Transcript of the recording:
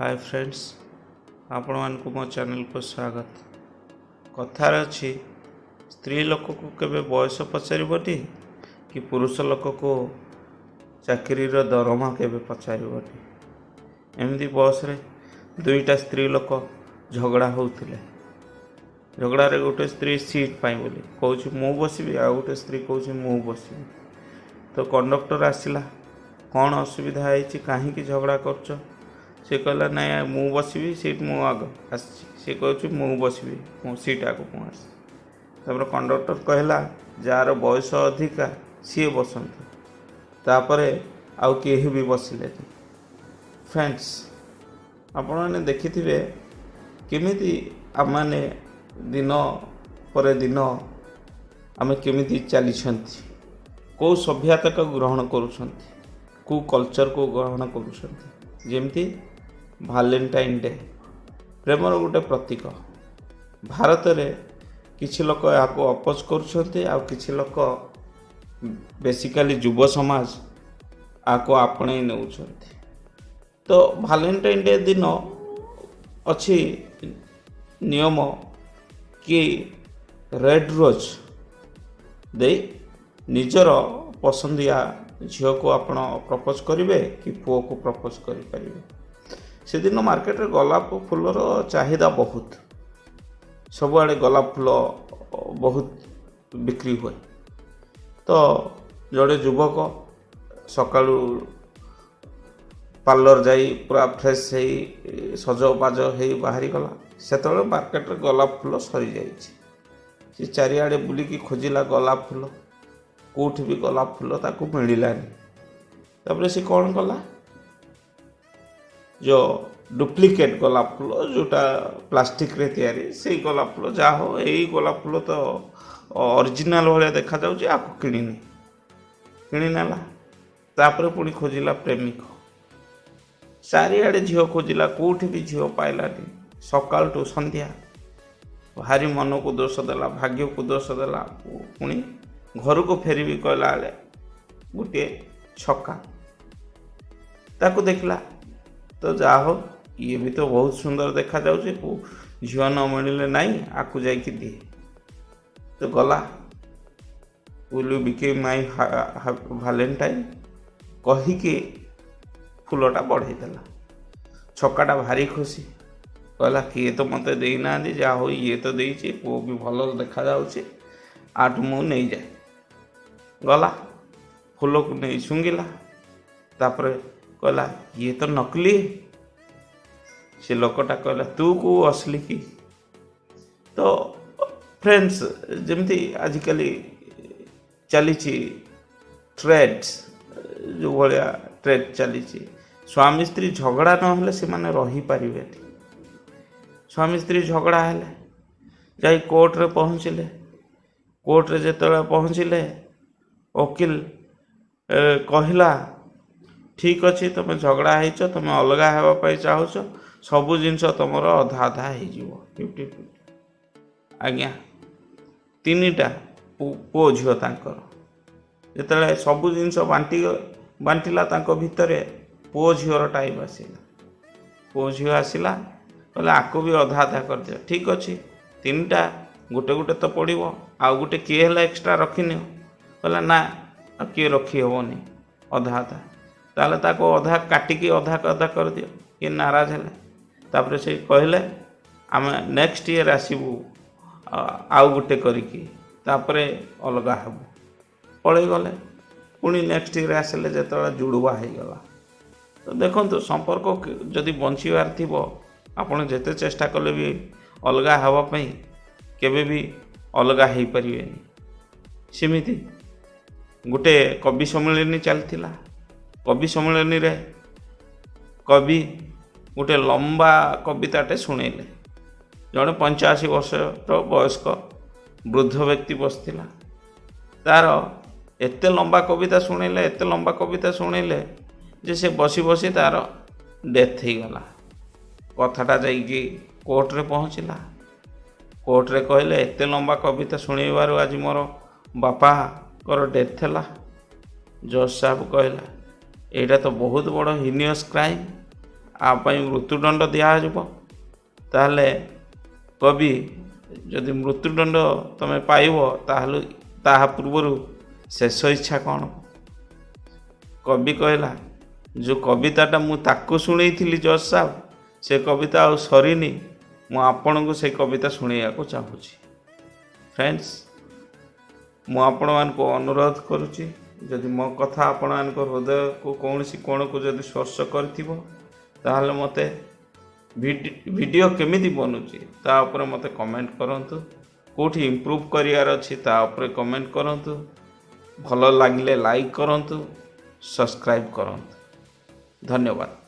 ହାଏ friends, ଆପଣମାନଙ୍କୁ ମୋ ଚ୍ୟାନେଲକୁ ସ୍ୱାଗତ। କଥାରେ ଅଛି, ସ୍ତ୍ରୀ ଲୋକକୁ କେବେ ବୟସ ପଚାରିବନି କି ପୁରୁଷ ଲୋକକୁ ଚାକିରିର ଦରମା କେବେ ପଚାରିବନି। ଏମିତି ବସ୍ରେ ଦୁଇଟା ସ୍ତ୍ରୀ ଲୋକ ଝଗଡ଼ା ହେଉଥିଲେ। ଝଗଡ଼ାରେ ଗୋଟେ ସ୍ତ୍ରୀ ସିଟ୍ ପାଇଁ ବୋଲି କହୁଛି, "ମୁଁ ବସିବି।" ଆଉ ଗୋଟେ ସ୍ତ୍ରୀ କହୁଛି, "ମୁଁ ବସିବି।" ତ କଣ୍ଡକ୍ଟର ଆସିଲା, "କ'ଣ ଅସୁବିଧା ହେଇଛି? କାହିଁକି ଝଗଡ଼ା କରୁଛ?" ସେ କହିଲା, "ନାଇଁ, ମୁଁ ବସିବି ସିଟ୍, ମୁଁ ଆଗ ଆସିଛି।" ସେ କହୁଛି, "ମୁଁ ବସିବି ମୋ ସିଟ୍ ଆଗ, ମୁଁ ଆସିଛି।" ତାପରେ କଣ୍ଡକ୍ଟର କହିଲା, "ଯାହାର ବୟସ ଅଧିକା ସିଏ ବସନ୍ତୁ।" ତାପରେ ଆଉ କେହି ବି ବସିଲେନି। ଫ୍ରେଣ୍ଡସ୍, ଆପଣମାନେ ଦେଖିଥିବେ କେମିତି ଆମମାନେ ଦିନ ପରେ ଦିନ ଆମେ କେମିତି ଚାଲିଛନ୍ତି, କେଉଁ ସଭ୍ୟତାକୁ ଗ୍ରହଣ କରୁଛନ୍ତି, କେଉଁ କଲଚରକୁ ଗ୍ରହଣ କରୁଛନ୍ତି। ଯେମିତି ଭାଲେଣ୍ଟାଇନ୍ ଡେ ପ୍ରେମର ଗୋଟେ ପ୍ରତୀକ। ଭାରତରେ କିଛି ଲୋକ ଏହାକୁ ଅପୋଜ କରୁଛନ୍ତି, ଆଉ କିଛି ଲୋକ, ବେସିକାଲି ଯୁବ ସମାଜ, ଏହାକୁ ଆପଣେଇ ନେଉଛନ୍ତି। ତ ଭାଲେଣ୍ଟାଇନ୍ ଡେ ଦିନ ଅଛି ନିୟମ କି ରେଡ୍ ରୋଜ୍ ଦେଇ ନିଜର ପସନ୍ଦିଆ ଝିଅକୁ ଆପଣ ପ୍ରପୋଜ୍ କରିବେ କି ପୁଅକୁ ପ୍ରପୋଜ୍ କରିପାରିବେ। ସେଦିନ ମାର୍କେଟରେ ଗୋଲାପ ଫୁଲର ଚାହିଦା ବହୁତ। ସବୁଆଡ଼େ ଗୋଲାପ ଫୁଲ ବହୁତ ବିକ୍ରି ହୁଏ। ତ ଜଣେ ଯୁବକ ସକାଳୁ ପାର୍ଲର ଯାଇ ପୁରା ଫ୍ରେଶ୍ ହେଇ, ସଜବାଜ ହେଇ ବାହାରିଗଲା। ସେତେବେଳେ ମାର୍କେଟରେ ଗୋଲାପ ଫୁଲ ସରିଯାଇଛି। ସେ ଚାରିଆଡ଼େ ବୁଲିକି ଖୋଜିଲା ଗୋଲାପ ଫୁଲ, କେଉଁଠି ବି ଗୋଲାପ ଫୁଲ ତାକୁ ମିଳିଲାନି। ତାପରେ ସେ କ'ଣ କଲା? ଯେଉଁ ଡୁପ୍ଲିକେଟ୍ ଗୋଲାପ ଫୁଲ, ଯେଉଁଟା ପ୍ଲାଷ୍ଟିକରେ ତିଆରି, ସେଇ ଗୋଲାପ ଫୁଲ, ଯାହା ହଉ, ଏଇ ଗୋଲାପ ଫୁଲ ତ ଅରିଜିନାଲ ଭଳିଆ ଦେଖାଯାଉଛି, ଆକୁ କିଣିନି। କିଣି ନେଲା। ତାପରେ ପୁଣି ଖୋଜିଲା ପ୍ରେମିକ। ଚାରିଆଡ଼େ ଝିଅ ଖୋଜିଲା, କେଉଁଠି ବି ଝିଅ ପାଇଲାନି। ସକାଳଠୁ ସନ୍ଧ୍ୟା ଭାରି ମନକୁ ଦୋଷ ଦେଲା, ଭାଗ୍ୟକୁ ଦୋଷ ଦେଲା। ପୁଣି ଘରକୁ ଫେରିବି କହିଲା ବେଳେ ଗୋଟିଏ ଛକା ତାକୁ ଦେଖିଲା। ତ ଯାହା ହଉ, ଇଏ ବି ତ ବହୁତ ସୁନ୍ଦର ଦେଖାଯାଉଛି, ଝିଅ ନ ମିଳିଲେ ନାହିଁ, ଆକୁ ଯାଇକି ଦିଏ। ତ ଗଲା, "Will you become my Valentine?" କହିକି ଫୁଲଟା ବଢ଼େଇ ଦେଲା। ଛକାଟା ଭାରି ଖୁସି। କହିଲା, "କିଏ ତ ମୋତେ ଦେଇନାହାନ୍ତି, ଯାହା ହଉ ଇଏ ତ ଦେଇଛି। ପୁଅ ବି ଭଲ ଦେଖାଯାଉଛି, ଆଠୁ ମୁଁ ନେଇଯାଏ।" ଗଲା, ଫୁଲକୁ ନେଇ ଶୁଙ୍ଘିଲା। ତାପରେ କହିଲା, "ଇଏ ତ ନକଲି।" ସେ ଲୋକଟା କହିଲା, "ତୁ କେଉଁ ଅସଲି କି?" ତ ଫ୍ରେଣ୍ଡସ୍, ଯେମିତି ଆଜିକାଲି ଚାଲିଛି ଟ୍ରେଣ୍ଡ, ଯେଉଁ ଭଳିଆ ଟ୍ରେଣ୍ଡ ଚାଲିଛି, ସ୍ୱାମୀ ସ୍ତ୍ରୀ ଝଗଡ଼ା ନହେଲେ ସେମାନେ ରହିପାରିବେନି। ସ୍ୱାମୀ ସ୍ତ୍ରୀ ଝଗଡ଼ା ହେଲେ, ଯାଇ କୋର୍ଟରେ ପହଞ୍ଚିଲେ। କୋର୍ଟରେ ଯେତେବେଳେ ପହଞ୍ଚିଲେ, ଓକିଲ କହିଲା, "ଠିକ୍ ଅଛି, ତୁମେ ଝଗଡ଼ା ହେଇଛ, ତୁମେ ଅଲଗା ହେବା ପାଇଁ ଚାହୁଁଛ, ସବୁ ଜିନିଷ ତୁମର ଅଧା ଅଧା ହେଇଯିବ, 50-50।" ଆଜ୍ଞା, ତିନିଟା ପୁଅ ଝିଅ ତାଙ୍କର। ଯେତେବେଳେ ସବୁ ଜିନିଷ ବାଣ୍ଟିଲା ତାଙ୍କ ଭିତରେ, ପୁଅ ଝିଅର ଟାଇମ୍ ଆସିଲା। ପୁଅ ଝିଅ ଆସିଲା, କହିଲେ, "ଆକୁ ବି ଅଧା ଅଧା କରିଦିଅ।" "ଠିକ୍ ଅଛି, ତିନିଟା, ଗୋଟେ ଗୋଟେ ତ ପଡ଼ିବ, ଆଉ ଗୋଟେ କିଏ ହେଲେ ଏକ୍ସଟ୍ରା ରଖିନିଅ।" କହିଲା, "ନା, ଆଉ କିଏ ରଖି ହେବନି, ଅଧା ଅଧା।" "ତାହେଲେ ତାକୁ ଅଧା କାଟିକି ଅଧା ଅଧା କରିଦିଅ।" କିଏ ନାରାଜ ହେଲେ। ତାପରେ ସେ କହିଲେ, "ଆମେ ନେକ୍ସଟ ଇୟର୍ ଆସିବୁ ଆଉ ଗୋଟେ କରିକି, ତାପରେ ଅଲଗା ହେବୁ।" ପଳେଇଗଲେ। ପୁଣି ନେକ୍ସଟ ଇୟର୍ ଆସିଲେ ଯେତେବେଳେ, ଜୁଡ଼ୁବା ହେଇଗଲା। ତ ଦେଖନ୍ତୁ, ସମ୍ପର୍କ ଯଦି ବଞ୍ଚିବାର ଥିବ, ଆପଣ ଯେତେ ଚେଷ୍ଟା କଲେ ବି ଅଲଗା ହେବା ପାଇଁ କେବେ ବି ଅଲଗା ହେଇପାରିବେନି। ସେମିତି ଗୋଟେ କବି ସମ୍ମିଳନୀ ଚାଲିଥିଲା। କବି ସମ୍ମିଳନୀରେ କବି ଗୋଟେ ଲମ୍ବା କବିତାଟେ ଶୁଣେଇଲେ। ଜଣେ 85 ବର୍ଷର ବୟସ୍କ ବୃଦ୍ଧ ବ୍ୟକ୍ତି ବସିଥିଲା। ତାର ଏତେ ଲମ୍ବା କବିତା ଶୁଣେଇଲେ, ଏତେ ଲମ୍ବା କବିତା ଶୁଣେଇଲେ ଯେ ସେ ବସି ବସି ତାର ଡେଥ୍ ହେଇଗଲା। କଥାଟା ଯାଇକି କୋର୍ଟରେ ପହଞ୍ଚିଲା। କୋର୍ଟରେ କହିଲେ, "ଏତେ ଲମ୍ବା କବିତା ଶୁଣେଇବାରୁ ଆଜି ମୋର ବାପାଙ୍କର ଡେଥ୍ ହେଲା।" ଜଜ୍ ସାହେବ କହିଲା, "ଏଇଟା ତ ବହୁତ ବଡ଼ ହିନିୟସ୍ କ୍ରାଇମ୍। ଆ ପାଇଁ ମୃତ୍ୟୁଦଣ୍ଡ ଦିଆଯିବ। ତାହେଲେ କବି, ଯଦି ମୃତ୍ୟୁଦଣ୍ଡ ତୁମେ ପାଇବ, ତାହେଲେ ତାହା ପୂର୍ବରୁ ଶେଷ ଇଚ୍ଛା କ'ଣ? କବି କହିଲା, ଯେଉଁ କବିତାଟା ମୁଁ ତାକୁ ଶୁଣେଇଥିଲି ଜଜ୍ ସାହେବ, ସେ କବିତା ଆଉ ସରିନି। ମୁଁ ଆପଣଙ୍କୁ ସେ କବିତା ଶୁଣେଇବାକୁ ଚାହୁଁଛି। ଫ୍ରେଣ୍ଡସ୍, ମୁଁ ଆପଣମାନଙ୍କୁ ଅନୁରୋଧ କରୁଛି, ଯଦି ମୋ କଥା ଆପଣମାନଙ୍କ ହୃଦୟକୁ କୌଣସି କୋଣକୁ ଯଦି ସ୍ପର୍ଶ କରିଥିବ, ତାହେଲେ ମୋତେ ଭିଡ଼ିଓ କେମିତି ବନୁଛି ତା ଉପରେ ମୋତେ କମେଣ୍ଟ କରନ୍ତୁ। କେଉଁଠି ଇମ୍ପ୍ରୁଭ୍ କରିବାର ଅଛି ତା ଉପରେ କମେଣ୍ଟ କରନ୍ତୁ। ଭଲ ଲାଗିଲେ ଲାଇକ୍ କରନ୍ତୁ, ସବସ୍କ୍ରାଇବ୍ କରନ୍ତୁ। ଧନ୍ୟବାଦ।